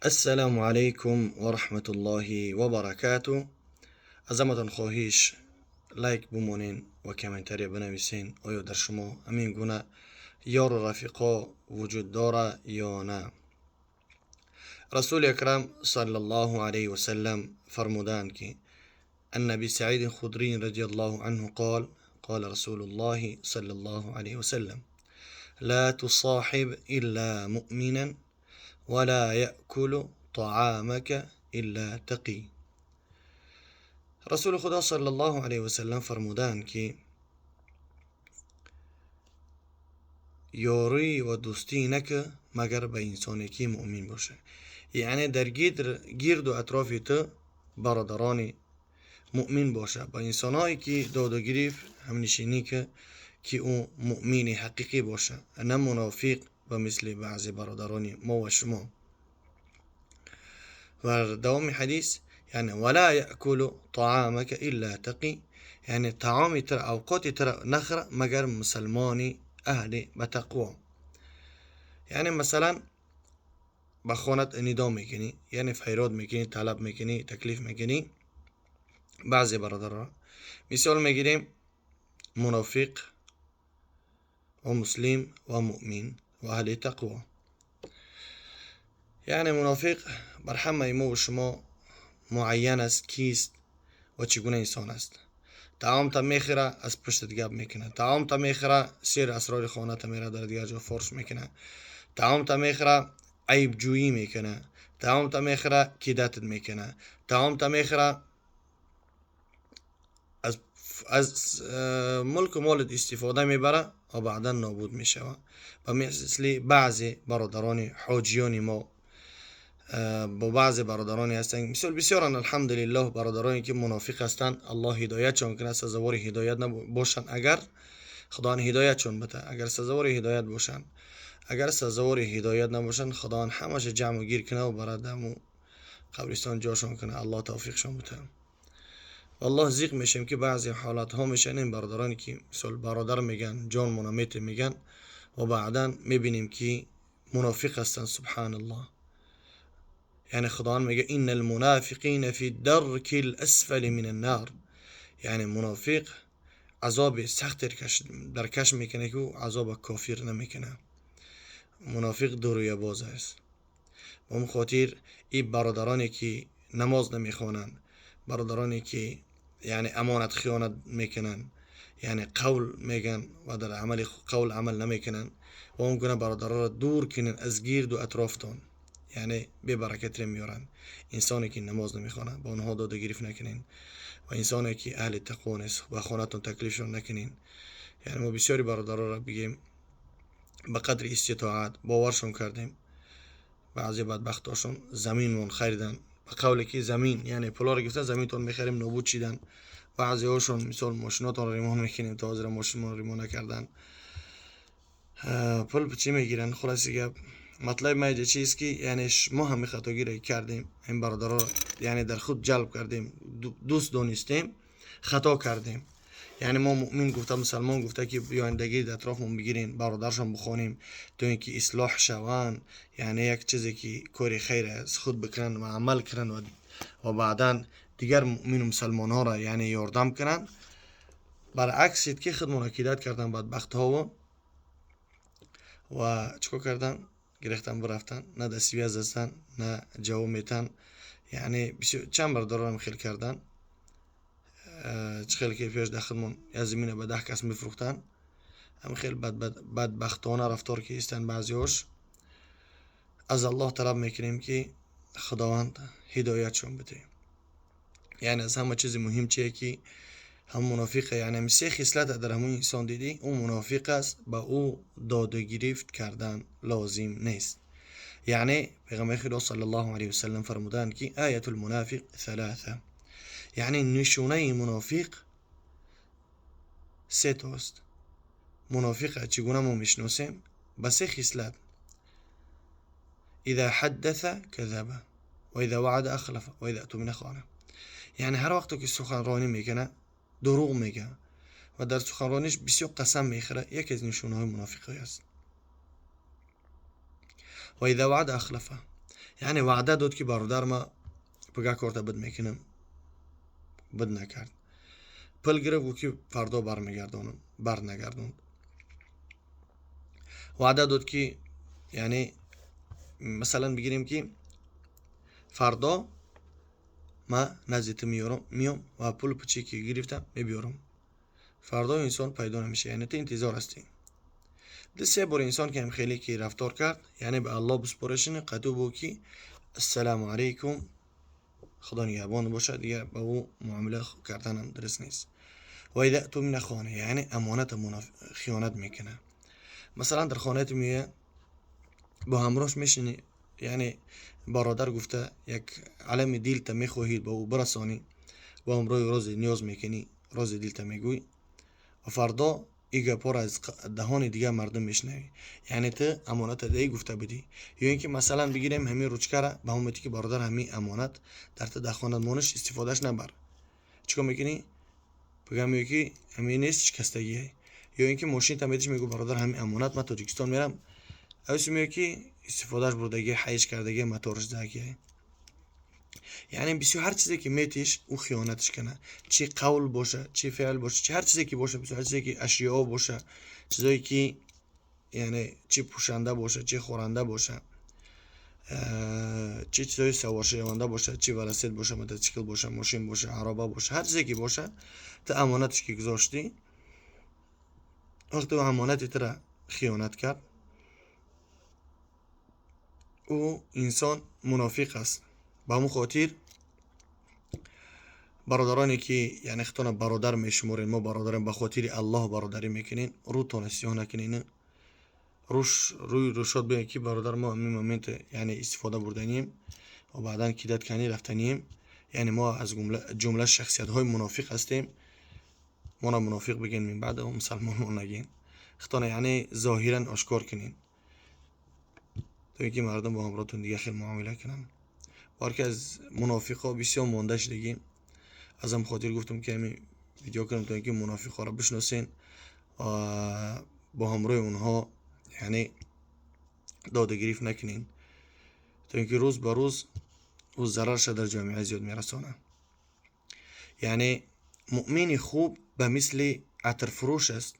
Ассалому алайкум ва раҳматуллоҳи ва баракату. Аз ҳаматон хоҳиш, лайк бумонен ва комментария бинависен, оё дар шумо ҳамин гуна ёру рафиқо вуҷуд дора ё на. Расули акрам саллаллоҳу алайҳи васаллам фармудаанд, ки ан Аби Саиди Худрӣ радиаллоҳу анҳу қол, قال رسول الله صلى الله عليه وسلم: لا تصاحب إلا مؤمنا ولا يأكل طعامك إلا تقي. Расули Худо саллаллоҳу алайҳи васаллам фармудаанд, ки ёрӣ ва дӯстӣ накӣ, магар ба инсоне ки муъмин бошад. Яъне дар гирду атрофи ту бародарони муъмин бошад, ба инсонҳое ки доду гирифт ҳамнишинӣ ки, ки ӯ муъмини ҳақиқӣ бошад, на мунофиқ ба мисли баъзе бародарони мо ва шумо. Ва давоми ҳадис, яъне вала яъкулу таамака илла тақӣ, яъне таоми туро, авқоти туро нахӯра, магар мусалмони аҳли ба тақво. Яъне масалан ба хонат нидо мекунӣ, яъне файрод мекунӣ, талаб мекунӣ, таклиф мекунӣ баъзе бародарро. Мисол мегирем мунофиқ ва муслим ва муъмин ва аҳли тақво. Яъне мунофиқ бар ҳамаи мо ва шумо муайян аст, кист ва чӣ гуна инсон аст. Таомта мехӯра, аз пуштат гап мекунад. Таомта мехӯра, сири асрори хоната мера, дар дигар ҷо форш мекунад. Таомта мехӯра, айбҷӯӣ мекунад. Таомта мехӯра, кидатат мекунад. Таомта мехӯра, аз мулку молат истифода мебарад ва баъдан нобуд мешавад. Ба мисли баъзе бародарони ҳоҷиёни мо, бо баъзе бародароне ҳастанд, мисол бисёранд, алҳамдулиллоҳ, бародароне ки мунофиқ ҳастанд. Аллоҳ ҳидоятшон кунад, сазовори ҳидоят бошанд, агар Худованд ҳидоятшон битад, агар сазовори ҳидоят бошанд. Агар сазовори ҳидоят набошанд, Худованд ҳамаша ҷамъу гир кунад ва барад даму қабристон ҷошон кунад. Аллоҳ тавфиқшон битад. Валлоҳ, зиқ мешем, ки баъзе ҳолатҳо мешаванд, ин бародароне ки мисол бародар мегӯянд, ҷонмона мете мегӯянд, ва баъдан мебинем, ки мунофиқ ҳастанд. Субҳаналлоҳ. Яъне Худованд мегӯяд: инна алмунофиқина фи дарки ласфали мин аннар. Яъне мунофиқ азоби сахте даркаш мекунад, ки ӯ азоба кофир намекунад. Мунофиқ дурӯябоз аст. Ба он хотир ин бародароне ки намоз намехонанд, бародароне ки яъне амонат хиёнат мекунанд, яъне қавл мегӯянд ва дар амали қавл амал намекунанд, ва он гуна бародаронро дур кунед аз гирду атрофтон, яъне бебаракатре меоранд. Инсоне ки намоз намехонад, ба онҳо дода гирифт накунед, ва инсоне ки аҳли тақво нест, ба хонатон таклифшон накунед. Яъне мо бисёри бародаронро бигем, ба қадри иститоат боваршон кардем. Баъзе бадбахтошон заминмон хариданд, ба қавле ки замин, яъне пулоро гирифтан, заминтон мехарем, нобуд шиданд. Баъзеҳошон мисол мошинотонро ремон мекунем, то ҳозира мошинмонро ремон накарданд. Пул чӣ мегиранд? Хулоси гап, матлаби ма инҷа чист, ки яъне мо ҳамин хатогиро кардем, ин бародарро яъне дар худ ҷалб кардем, дӯст донистем, хато кардем. Яъне мо муъмин гуфта, мусалмон гуфта, ки биёен дар гирди атрофмон бигирем, бародаршон бихонем, то ин ки ислоҳ шаванд, яъне як чизе ки кори хайр аз худ бикунанд ва амал кунанд ва баъдан дигар муъмину мусалмонҳоро яъне ёрдам кунанд. Баръакс шид, ки худмонро кидат кардан бадбахтҳово ва чӣ кор кардан? Гирехтан, бирафтан, на дар связь ҳастанд, на ҷавоб метаҳанд. Яъне чанд бародаронам хел кардан, чӣ хеле ки пеш дар худмон як замина ба 10 кас мефурӯхтанд, ҳам хел бадбахтона рафтор ки истанд баъзеҳош. Аз Аллоҳ талаб мекунем, ки Худованд ҳидоятшон бидиҳ. Яъне аз ҳама чизи муҳим чие, ки ҳам мунофиқа, яъне ҳами се хислата дар ҳамон инсон дидӣ, ӯ мунофиқ аст, ба ӯ доду гирифт кардан лозим нест. Яъне Паёмбари Худо саллаллоҳу алайҳи васаллам фармуданд, ки аятул мунофиқ саласа, яъне нишонаи мунофиқ се тост. Мунофиқа чӣ гуна мо мешиносем? Ба се хислат: иза ҳаддаса казаба, ва иза ваъада ахлафа, ва иза ътумина хона. Яъне ҳар вақто ки суханронӣ мекунад, дурӯғ мегӯяд ва дар суханрониш бисёр қасам мехӯрад, яке аз нишонаҳои мунофиқӣ аст. Ва иза ваъада ахлафа. Яъне ваъда дод, ки бародар, ма пага корта бид мекунам, бид накард. Пул гирифт, гуфт, ки фардо бармегардонам, бар нагардонд. Ваъда дод, ки яъне масалан бигирем, ки фардо ма назди ту миём ва пулу пуче ки гирифтам, мебиёрам. Фардо инсон пайдо намеша, яъне ту интизор ҳастӣ. Ду се бор инсон ки хеле ки рафтор кард, яъне ба Аллоҳ биспорашини, қату бу ки ассалому алайкум, Худо нигаҳбон бошад, дигар ба ӯ муомила карданам дуруст нест. Ва иза ӯтумина хона, яъне амоната хиёнат мекунад. Масалан, дар хонаи ту меояд, бо ҳамроҳш мешинӣ, яъне бародар гуфта як алами дилта мехоҳӣ ба ӯ бирасонӣ, бо ҳамроҳи рози ниёз мекунӣ, рози дилта мегӯй ва фардо ин гапҳоро аз даҳони дигар мардум мешунавӣ. Яъне ту амоната даи гуфта будӣ. Ё ин ки масалан бигирем, ҳамин ручкара ба ҳам метӣ, ки бародар, ҳамин амонат дар ту дар хонат мониш, истифодааш набар. Чӣ кор мекунӣ? Пага мегӯӣ, ки ҳамин нест, шикастагие. Ё ин ки мошинта медиш, мегӯ: бародар, ҳамин амонат, ман Тоҷикистон мерам. Авси мегӯ, ки истифодааш бурдагӣ, ҳайш кардагӣ, моторш задагӣ. Яъне бисёр ҳар чизе ки метиш, ӯ хиёнатш кана, чӣ қавл боша, чӣ феъл боша, чӣ ҳар чизе ки боша, бисёр ҳар чизе ки ашёо боша, чизое ки яъне чӣ пӯшанда боша, чӣ хӯранда боша, чӣ чизои саворшаванда боша, чӣ велосипед боша, мотосикл боша, мошин боша, ароба боша, ҳар чизе ки боша, ту амонатш ки гузоштӣ, вақте ӯ амонати тура хиёнат кард, ӯ инсон мунофиқ аст. Ба ҳамон хотир, бародароне ки яъне худтона бародар мешуморед, мо бародарем, ба хотири Аллоҳ бародарӣ мекунед, рӯтона сиёҳ накунед, рӯш рӯи рӯшод бигӯед, ки бародар, мо ҳамин момент яъне истифода бурданием ва баъдан кидать кани рафтанием, яъне мо аз ҷумла шахсиятҳои мунофиқ ҳастем, моро мунофиқ бигӯен, минбаъд мусалмонмон нагӯен. Худтона яъне зоҳиран ошкор кунед, то ин ки мардум бо ҳамроҳтон дигар хел муомила кунанд. Бор ки аз мунофиқҳо бисёр монда шудагӣ, аз ҳам хотир гуфтам, ки ҳамин видео кунам, то ин ки мунофиқҳоро бишносен ва бо ҳамроҳи онҳо яъне додагирифт накунед, то ин ки рӯз ба рӯз ӯ зарарша дар ҷомеа зиёд мерасонад. Яъне муъмини хуб ба мисли атрфурӯш аст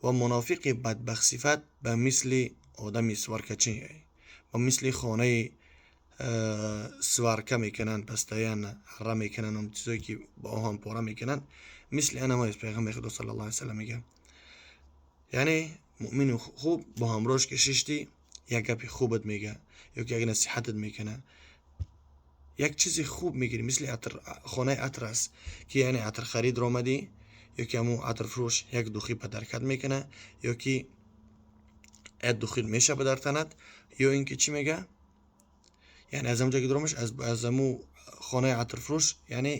ва мунофиқи бадбахтсифат ба мисли одами сваркачӣ, ба мисли хонаи сварка мекунанд, постоянно ҳарра мекунанд, чизое ки ба оҳан пора мекунанд, мисли анама аст. Пайғамбари Худо саллаллоҳу алайҳи васаллам мегӯяд: яъне муъмини хуб бо ҳамроҳш ки шиштӣ, як гапи хубат мега ё ки як насиҳатат мекунад, як чизи хуб мегирӣ, мисли хонаи атр аст, ки яъне атрхарид омадӣ ё ки ҳамун атрфурӯш як духи подаркат мекунад, ё ки як духи мешава дар танат, ё ин ки чӣ мега, яъне аз ҳамон ҷо ки дуромаш, аз ҳамун хонаи атрфурӯш, яъне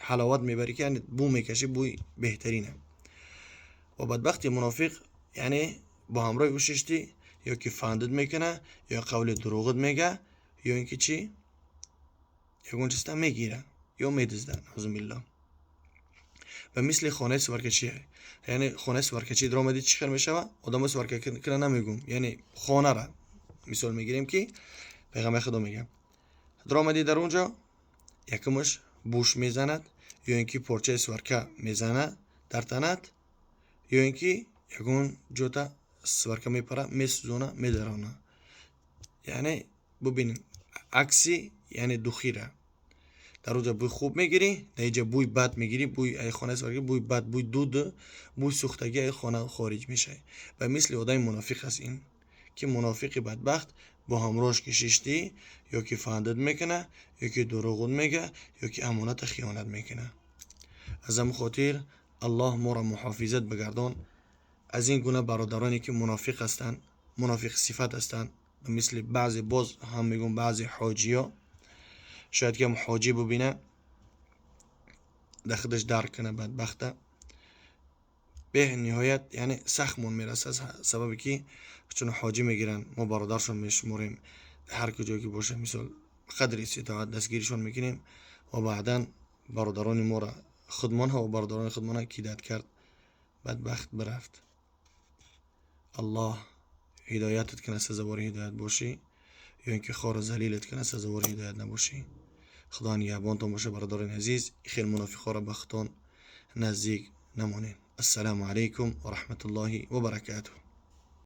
ҳаловат мебарӣ, ки яъне бӯ мекашӣ, бӯи беҳтарина. Ва бадбахти мунофиқ, яъне бо ҳамроҳи ӯ шиштӣ, ё ки фандат мекунад, ё қавли дурӯғат мега, ё ин ки чӣ, ягон чизта мегира ё медизда, наъузубиллоҳ. Ба мисли хонаи сваркачӣ, яъне хонаи сваркачӣ даромадӣ, чӣ хел мешавад? Одамо сварка кунад намегӯм, яъне хонара мисол мегирем, ки Пайғамбари Худо мегӯяд: даромадӣ дар он ҷо, якумаш буш мезанад, ё ин ки порчаи сварка мезанад дар танат, ё ин ки ягон ҷота сварка мепара, месӯзона, медарона. Яъне бубинед акси, яъне духира дар он ҷо бӯи хуб мегирӣ, дар инҷа бӯи бад мегирӣ, бӯи ай хонаи сварка, бӯи бад, бӯи дуд, бӯи сӯхтагӣ ай хона хориҷ мешавад. Ба мисли одами мунофиқ аст ин, ки мунофиқи бадбахт бо ҳамроҳш ки шиштӣ, ё ки фандат мекунад, ё ки дурӯғут мега, ё ки амоната хиёнат мекунад. Аз ҳамин хотир Аллоҳ моро муҳофизат бигардон аз ин гуна бародароне, ки мунофиқ ҳастанд, мунофиқсифат ҳастанд, ба мисли баъзе, боз ҳам мегӯм, баъзе ҳоҷиё. Шояд ки ҳам ҳоҷӣ бубина, дар худаш дарк кунад бадбахта. Бениҳоят яъне сахтмон мерасад, сабабе ки чун ҳоҷӣ мегиранд, мо бародаршон мешуморем, ҳар куҷо ки боша, мисол қадри иститоат дастгиришон мекунем ва баъдан бародарони моро, худмон ва бародарони худмона кидать кард, бадбахт бирафт. Аллоҳ ҳидоятат кунад, сазовори ҳидоят бошӣ. Ё ин ки хору залилат кунад, сазовори ҳидоят набошӣ. Худо нигаҳбонтон боша, бародарони азиз. Хел мунофиқҳоро ба худтон наздик намонед. Ассалому алайкум ва раҳматуллоҳи ва баракатуҳ.